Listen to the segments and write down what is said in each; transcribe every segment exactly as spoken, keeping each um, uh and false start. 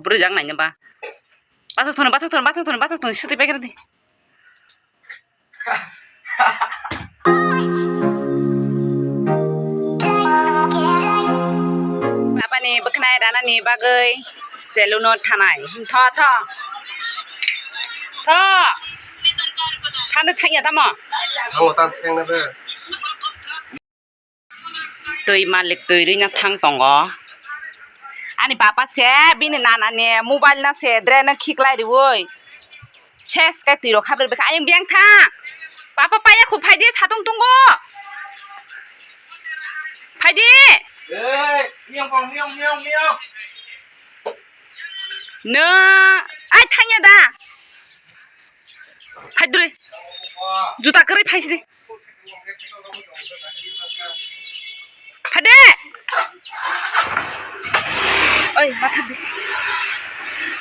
Bwrwi jak naina ba. Bathok thwngno, bathok thwngno, bathok thwngno, bathok thwngno, swtwi pai khe di. Bapani bwkhnai ranani bagwi seluno thanai. Tho, tho. Tho. Thangno thangya tamo? Thango, tang thangna be. Twi malik twi rwina thang tongo. Ani baba se bini nana ni mobile no se dre no khiklai riwi. Ses kai twi rok khabrwi bwkha ayang biyang thang. Baba paya khu phaidi satung tungo. Phaidi. Ei, miyong pong, miyong, miyong, miyong. No, ai thangya da. Phaidrwi. Juta kwrwi phaisidi. Phade! Oi, bathak di.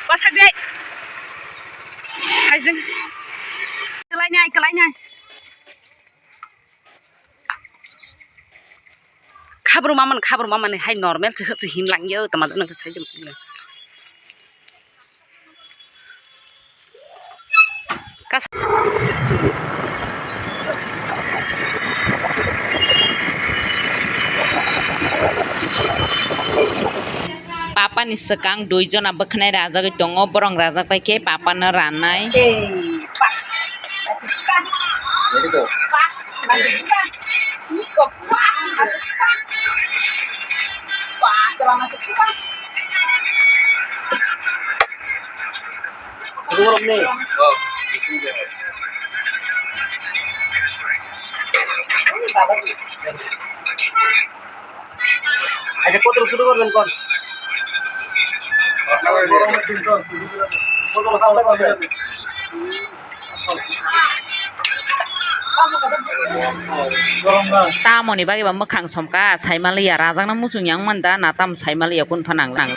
Bathak di. Haijeng. Kelainai, kelainai. Khabru maman, khabru maman hai normal se hwtse him langyo, tama jano khe sai. Papa ni swkang dui jona bwkhnai rajagwi tongo, borok rajak bai khe papa no ranai. আচ্ছা, কত শুরু করবেন কোন? Tamoni bagwi ba mwkhang somkha, saimaliya, rajakno muchung yang manda, na tam saimaliya, kun pha nang lang.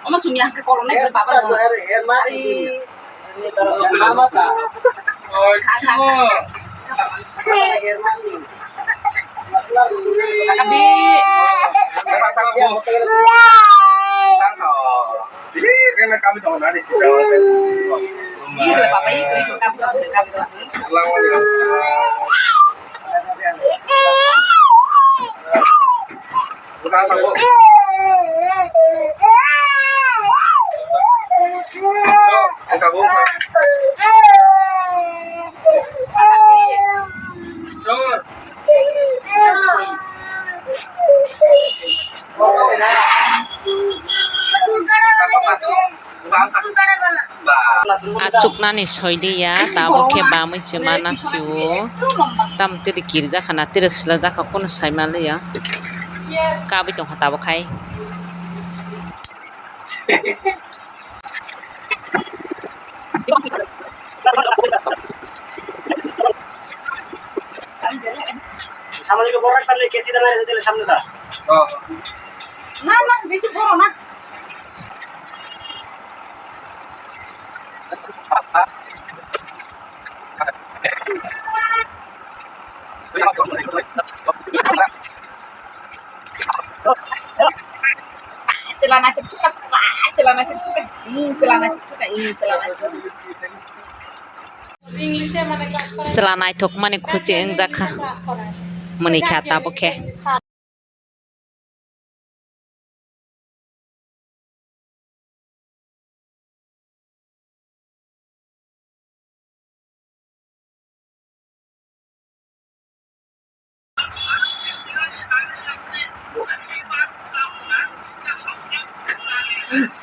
Omo chumya hwnkhe kolom nai baba no. Ari. Kakadi. Ih, bapa itu, itu, kami tahu, kami tahu. Achuknani soidiya, tabuk khe bamwi se mana sio. Tam tiri kirjakha na, tiri swlaijakha, kunu saimaliya. Kabui tongkha tabuk khai. সামনে দিকে বড় রাখতে পারলে কেসি দাঁড়ায় দিলে সামনে দা। না, না, বেশি বড় না। Chwla naithok thok kha, chwla naithok thok kha, hmm, chwla naithok thok kha, hmm, chwla naithok. Chwla naithok mani khuchi wngjak kha, mwnwi kha tabuk khe.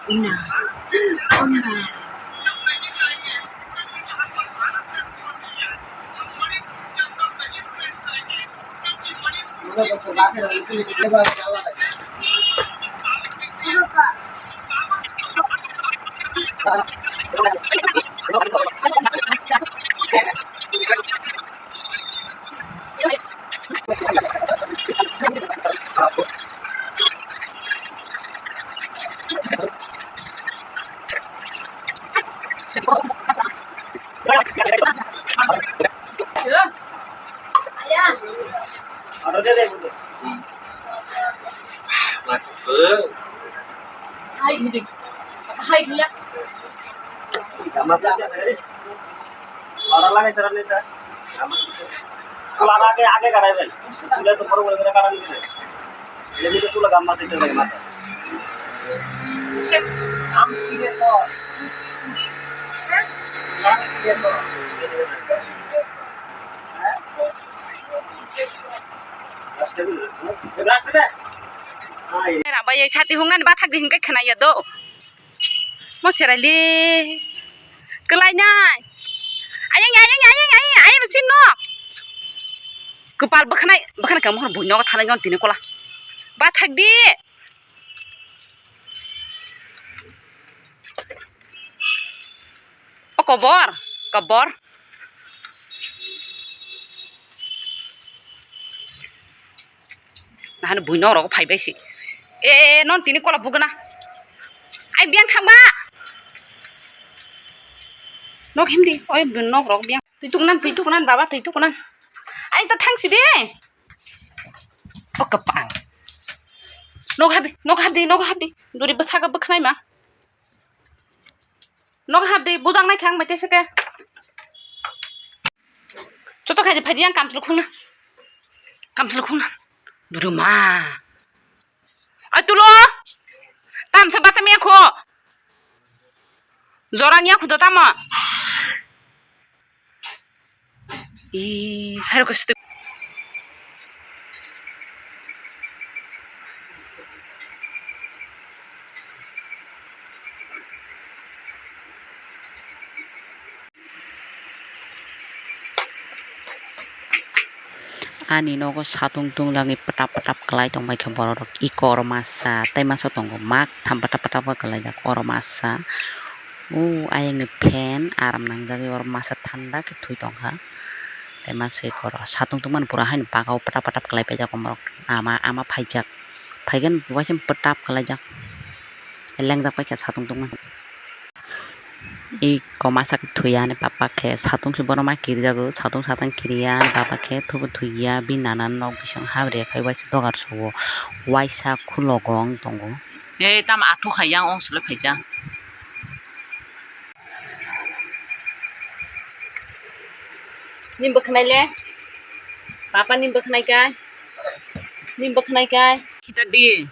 Hai, hai, hai. Lara lagi terang ni ta. Sular age, age karai ben. Sular tu baru boleh karai ni. Jadi tu sular gambar situ lagi mata. Am kire to. Am kire to. Rabai sati hungnani bathak di hingke khwnaya do. Mo cherai le. Kwlai nai. Ayang, ayang, ayang, ayang, ayang, sino. Kwpal bwkhanai, bwkhana khe mohor buino thanai non tini kola. Bathak di. O kobor, kobor. Nahani buino rok phai bai si. E, e, non tini kola bugana. Ai biang thangba. Nok himdi, oi nok rok biang. Twi tuknan, twi tuknan, baba twi tuknan. Ai ta thang si de. O kapang. Nok habdi, nok habdi, nok habdi. Duri bwsaka bwkhnai ma. Nok habdi, bujang nai khe ang bai tei se khe. Joto khai phai di, ang kamchwlwi khungna. Kamchwlwi khungna. Duruma. Ai tulo. Tamsa bacha miya kho. Jorang ya kho do tamo. Ih, haru ko situ. Ani nogo satung tungjagwi pwtap pwtap kwlai tongbaikha borok rok. Eko oro masa tei masa tongo mak tham pwtap pwtap khe kwlaijak oro masa. O ayangni fan aram nangjagwi oro masa thanda khe thwi tongkha. Tei masa eko oro satung tungmani pura haino paka o pwtap pwtap kwlai paijak omorok ama ama phaijak. Phaikhe waisa pwtap kwlaijak. Lengjak paikha satung tungmani. Eko masa khe thwiya ani papa khe satung se bono ma kirijago, satung satang kiriya ani papa khe thubu thwiya bini nana nok bising habre khai waisa dogar sugo, waisa khulogo wng tongo. Ei tamo athuk hai yang ong sole phaijak. Nini bwkhanai le? Papa nini bwkhanai kai? Nini bwkhanai kai? Kita di.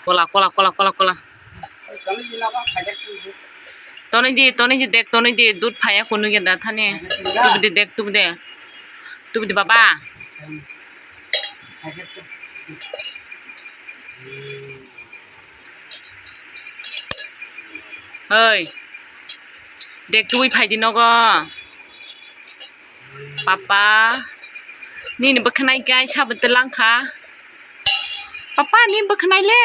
Kola, kola, kola, kola, kola. Tonwi di, tonwi di, dek, tonwi di, dud phaiya kunu genda thani. Tubudi dek, tubudi. Tubudi baba. Oi. Dek tubui phaidi nogo. Papa, nini bwkhanai kai sabo twlang kha. Papa, nini bwkhanai le?